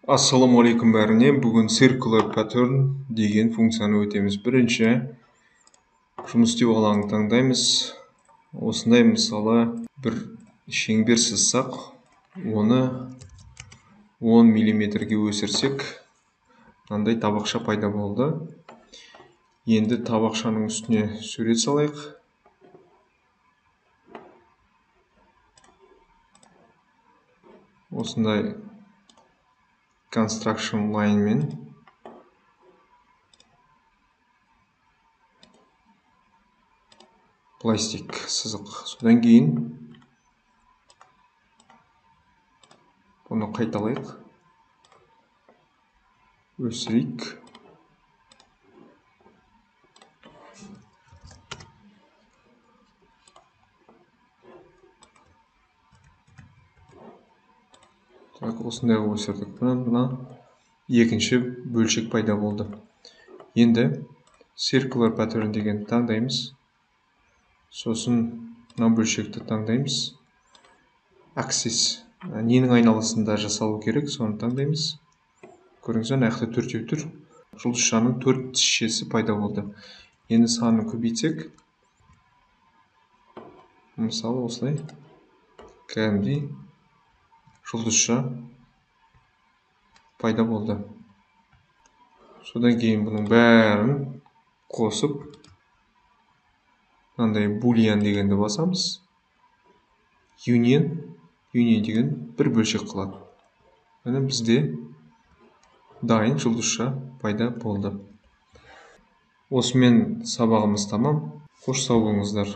Ассалаумағалейкум бәріне. Бүгін Circular Pattern деген функцияны өтеміз. Бірінші жұмыс істеу алаңын таңдаймыз. Осындай мысалы бір шеңбер сызсақ, оны 10 миллиметрге өсірсек, мынандай табақша пайда болды. Енді табақшаның үстіне сурет салайық. Осындай construction line мен пластик сызық. Содан кейін бұны қайталайық, өсірейік. Так, осындай өсірдік. Мына екінші бөлшек пайда болды. Енді Circular Pattern деген таңдаймыз. Сосын мына бөлшекті таңдаймыз. Axis ненің айналасында жасалу керек, соны таңдаймыз. Көрдіңіз бе, мына жақта төртеу тұр. Жұлдызшаның төрт тісшесі пайда болды. Енді санын көбейтсек, мысалы осылай кәдімгідей жұлдызша пайда болды. Содан кейін бұның бәрін қосып мынандай boolean дегенді басамыз. Union, union деген бір бөлшек қылады. Міне бізде дайын жұлдызша пайда болды. Осымен сабағымыз тамам. Қош сау болыңыздар.